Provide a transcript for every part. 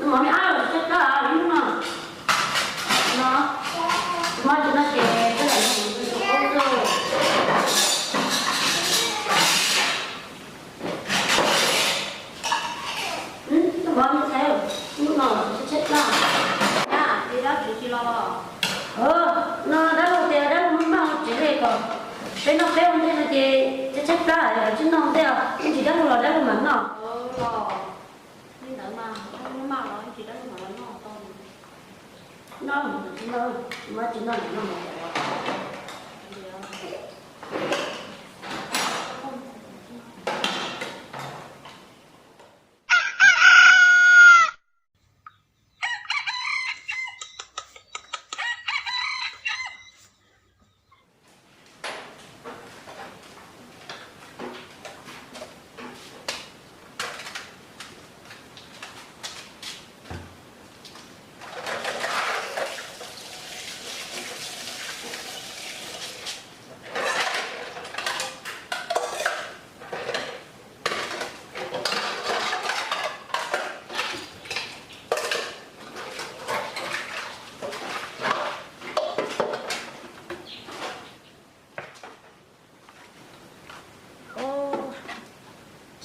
Mov me ab los tsis tshaib plab li no. No, mov tsis no ces koj lam mus tus ub. Tus mov me ntxhais, hnub no tsis tshaib plab. Nyab, ces dab tsi tsis los? No dab laug tias dab laug maj maj ua tsev li kom peb noj peb ua ntej no ces tshaib tshaib plab, tshaib noj ntej os, ib ntsis dab laug los dab laug mam noj. Li ntawd mas, maj maj los ib ntsis dab laug mam los noj tau. Noj, tsis noj, tsis noj, tsis noj, noj.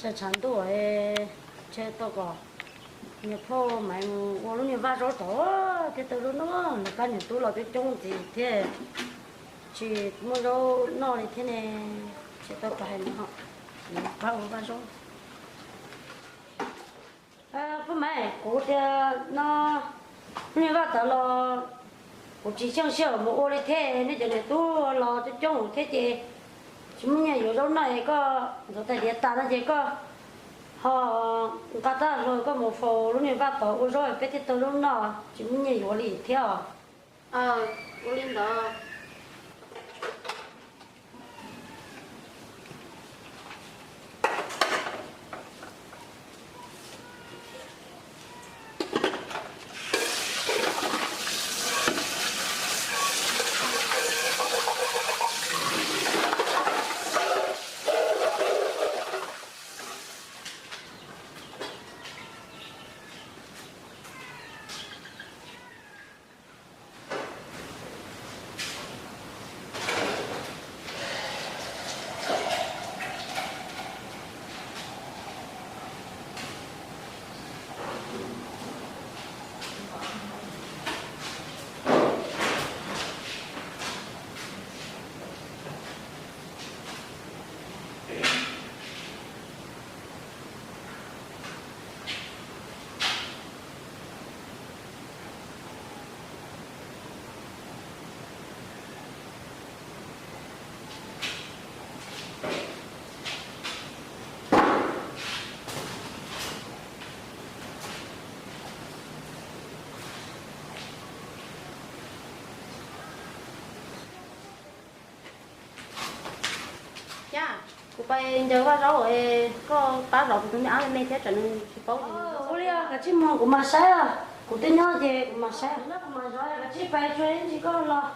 Tshav tshav ntuj, ntshe tau kom niam phauj Maiv mus ua lub niag vaj zaub tod thiaj tau zaub noj. Nws kab nws tub los coob coob ntxiv thiab, tsis muaj zaub noj li thiab ne. Ntshe tau kom hais no, pab ua vaj zaub. Phauj Maiv, kuv tias no, lub niag vaj tod los kuv tsis xyeej sij hawm mus ua li thiab, nej cov niam tub los coob coob thiab ces tsis muaj nyiaj yuav zaub noj es koj ntxuav tais diav tas no ces koj ho nqa tag hlo koj mus faus lub niag vaj tod ua zaub peb thiaj tau zaub noj, tsis muaj nyiaj yuav li thiab os. Ua li ntawd. Yaj, kuv pais ncaws vaj zaub es koj pab zov kuv tus me ab me me thiab tsam nws tsis paub. Ua li os, kav tsij mus kuv mam saib os. Kuv twb nyob ces kuv mam saib os. Kuv mam zov, kav tsij pais tsuag ib ntsis koj los.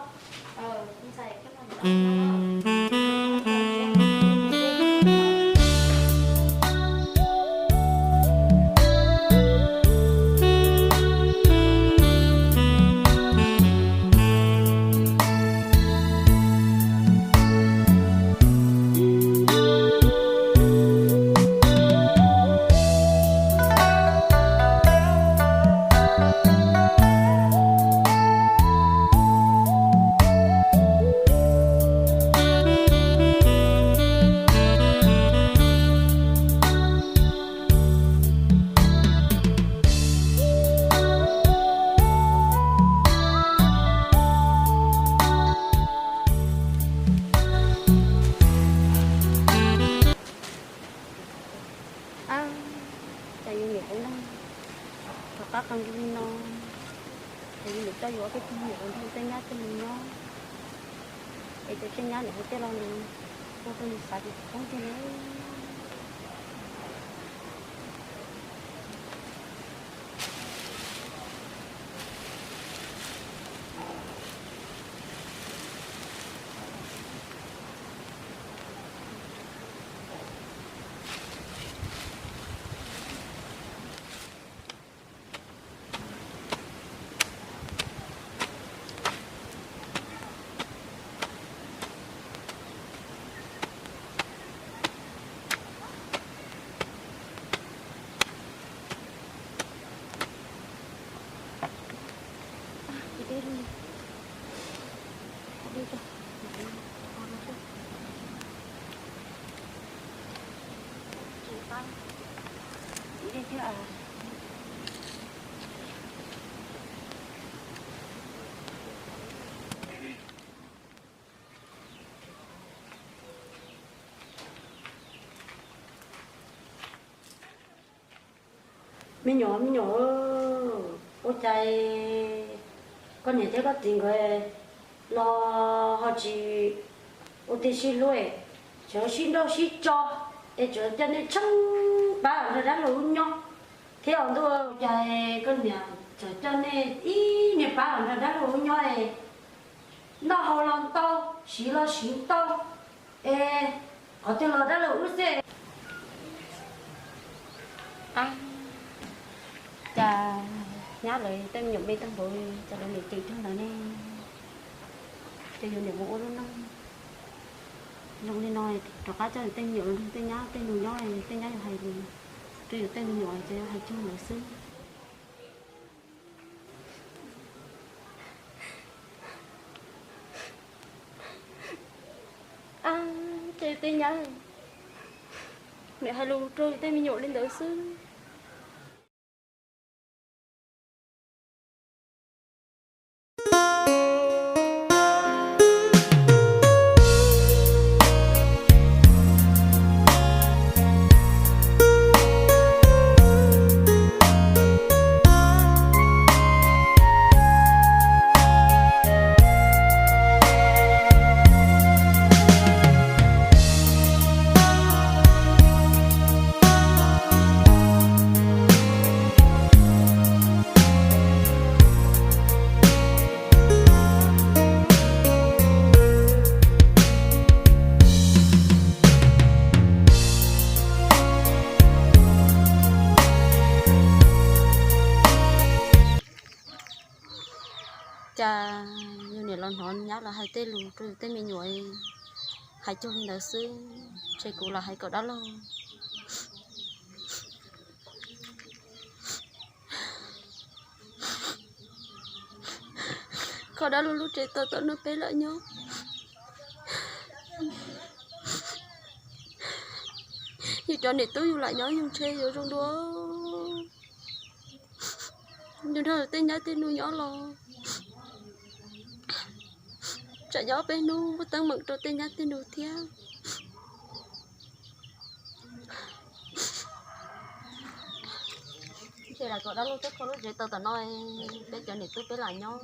Ab, cas yus niam kuv neeg rov qab qee li no, ces yus niam coj yus ob peb tug me nyuam ua ntej tej nyab tej mus nyob, es ces tej nyab niam hu tej los nws ua rau nws xav ces tsis poob tiag li. Me nyuam, me nyuam, ua cas koj niam thiab koj txiv nkawd los ho tsis ua tiag sib hlub, tseem sib nrauj sib tso, es tseem coj nej tsheej pab nrog dab laug wb nyob thiab os ntuj. Ua cas koj niam tseem coj nej ib niag pab nrog dab laug wb nyob, noj haus los ntau, siv los siv ntau, es qhov twg los dab laug wb xwb. Cas nyab lawv tej me nyuam me tag npaum li, cas lawv niam ceem tag ntawd ne? Ces yus niam mus ua lub neej zoo li no, rov qab coj yus tej me nyuam los nrog tej nyab tej nus nyob, tej nyab yuav hais li, rau yus tej me nyuam ces yuav hais cuag lawv xwb. Ces yus tej nyab niam hais lus rau yus tej me nyuam li ntawd xwb. Cas yus niam los hnov nyab los hais tej lus rau yus tej me nyuam hais cuag li ntawd xwb, ntshe kuv los hais kom dab laug kho dab laug lub tsev tau tom no peb lam nyob. Yus cov niam tub yus lam nyob yus ntshe yuav zoo dua. Yus nrog tej nyab tej nus nyob los tsam nyob peb hnub muaj teeb meem rau tej nyab tej nus thiab. Ntshe lam kom dab laug tuaj kho lub tsev tau tom no, peb cov niam tub peb lam nyob.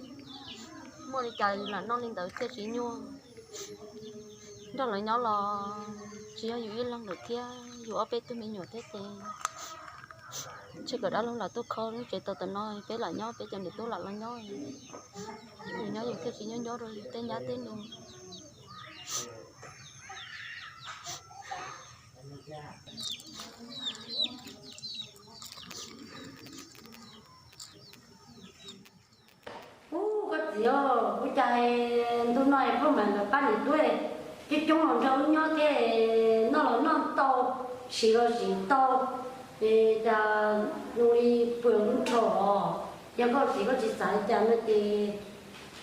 Muaj li cas yus lam noj li ntawd thiaj tsis nyuaj. Nrog lawv nyob los tsis yog yus ib leeg lawm thiab, yus ob peb tug me nyuam thiab ces ntshe kom dab laug lam tuaj kho lub tsev tau tom no, peb lam nyob, peb cov niam tub lam los nyob. Yus nyob yus thiaj tsis nyob nyob rau tej nyab tej nus. Ub, koj txiv, ua cas ntu no Phauj Maiv lawv pab niam tub coob coob los nrog wb nyob thiab, noj los noj ntau, siv los siv ntau, es cas zoo li pw lub nrho os. Yog koj txiv koj tsis xav li cas no ces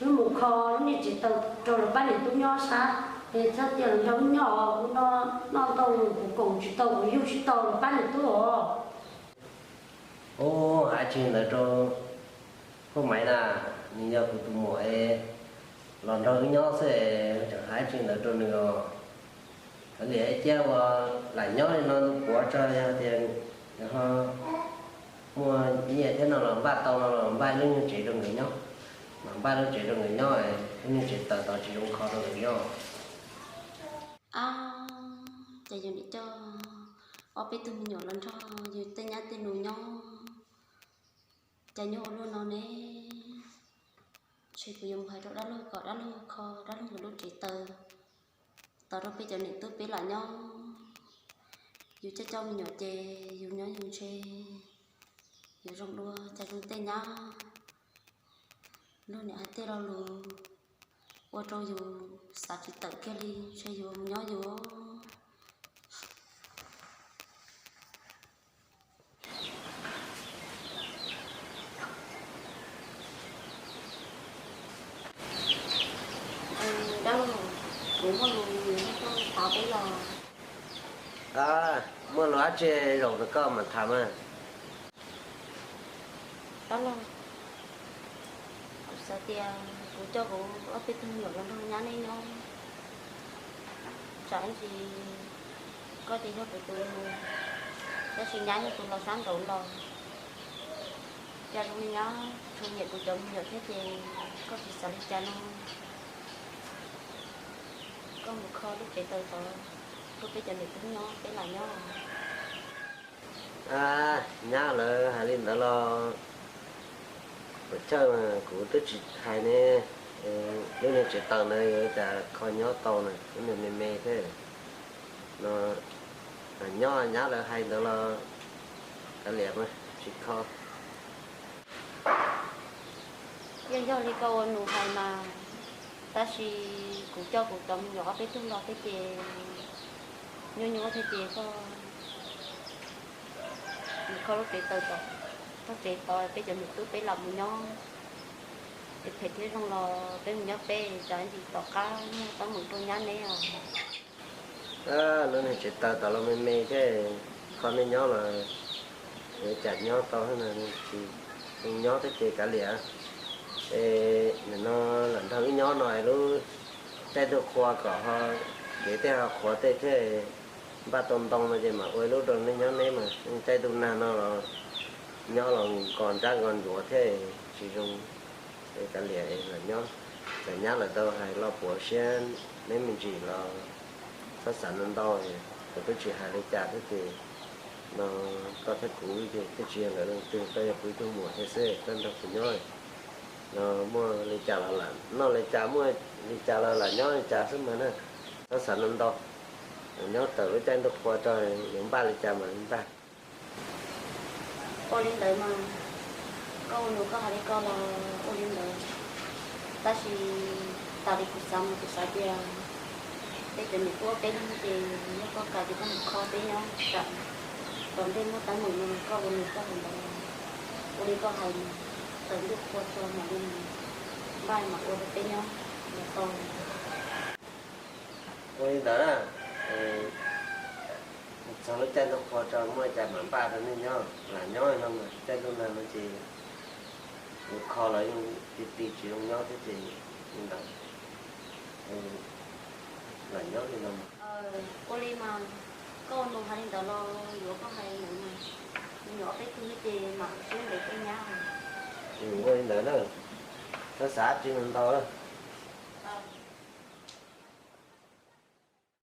wb mus kho lub niag tsev taws rau lawv pab niam tub nyob sab, es txhob cia lawv nrog wb nyob os. Ub, noj ntau kuv koom tsis tau, kuv yug tsis tau lawv pab niam tub os. Ub, hais tsis ntawd rau Phauj Maiv na, nws yog kuv tus muam, los nrog wb nyob xwb, tseem hais tsis ntawd rau nws os. Kav liam, ib cia ua lam nyob li no ntu puav tso, yog tias ho muaj nyiaj thiab no los npaj tau no los npaj lub nyuag tsev rau nkawd nyob, mas npaj lub tsev rau nkawd nyob, lub nyuag tsev taws tod tsis zoo kho rau nkawd nyob. Ab, ces yus niam coj ob peb tug me nyuam los nrog yus tej nyab tej nus nyob, cas nyuaj ua luaj no ne? Ntshe kuv yuav mus hais rau dab laug kom dab laug kho dab laug nkawd lub tsev taws tod rau peb cov niam tub peb lam nyob. Yus coj coj me nyuam ces yus nyob yus ntshe yuav zoo dua, cas zoo tej nyab luag niam hais tej lo lus ua rau yus xav tsis tawm kiag li, ntshe yuav mus nyob yus. Dab laug, kuv muaj lus nug koj tham peb los. Muaj lus dab tsi zaum rau koj mam tham mas. Dab laug, kuv xav tias kuv coj kuv ob peb tug me nyuam los nrog nyab nej nyob, tsam ib ntsis koj ces yog kuv tus nus, tab sis nyab yog tus los sab nraud los. Cas zoo li nyab tshua nyiam kuv cov me nyuam thiab ces koj tsis xav li cas no, koj mus kho lub tsev taws tod rau peb cov niam tub nyob peb lam nyob. Nyab lawv hais li ntawd los puas chawj, kuv twb tsis hais ne. Lub niag tsev taws ntawd yuav cas kho nyob tau na, lub niag me me thiab no. Nyob nyab lawv hais ntawd los kav liam mas tsis kho. Yeej yog li koj ua nus hais mas, tab sis kuv coj kuv cov me nyuam ob peb tug los thiab ces nyuaj nyuaj thiab ces koj mus kho lub tsev taws tod, txog tsev tod peb cov niam tub peb lam mus nyob. Es phem thiab zoo los peb mus nyob peb, cas ib ntsis tom qab muaj teeb meem rau nyab neb os. Lub niag tsev taws tod los me me thiab, kho nej nyob los yuav cas nyob tau na, tsis zoo nyob thiab ces kav liam. Es nim no lam nrog wb nyob no es lub caij ntuj qhua kom ho kev tej ho qhuav tej thiab, npaj tau ntoo no ces mam ua ib lub rau nej nyob neb mas, caij ntuj nag no los nyob los nkos nrab nkos ntsuav thiab tsis zoo. Es kav liam lam nyob, txawm nyab lawv tau hais los puav siab neb me ntsis los txhob xav ntau ntau, kuv twb tsis hais li cas thiab ces no koj thiab kuv ces twb tsis yog lawv leej twg, koj yog kuv ib tug muam thiab xwb, koj nrog kuv nyob no muaj li cas los lam noj li cas, muaj li cas los lam nyob li cas xwb mas na. Txhob xav ntau ntau, nyob tawm lub caij ntuj qhua tso, yuav npaj li cas mam li npaj. Ua li ntawd mas, koj ua nus koj hais li koj los ua li ntawd. Tab sis tas li kuv xav mas kuv xav tias peb cov niam tub peb leeg ces yog koj kam ces koj mus kho peb nyob, tsam tom ntej muaj teeb meem no koj ua nus koj hais ntawd, ua li koj hais mas, tawm ntuj qhua tso mam li npaj mam ua rau peb nyob los tau. Ua li ntawd na, txog lub caij ntuj qhua tso muaj li cas mam npaj rau nej nyob, lam nyob li no mas caij ntuj nag no ces yuav kho los yeej ti ti tsis zoo nyob thiab ces li ntawd, lam nyob li no. Ua li mas, koj ua nus hais li ntawd los yuav koj hais li ntawd mas, me nyuam ob peb tug ces mam ua siab ntev thiab nyab. Ua li ntawd na, txhob xav tsis ntau ntau.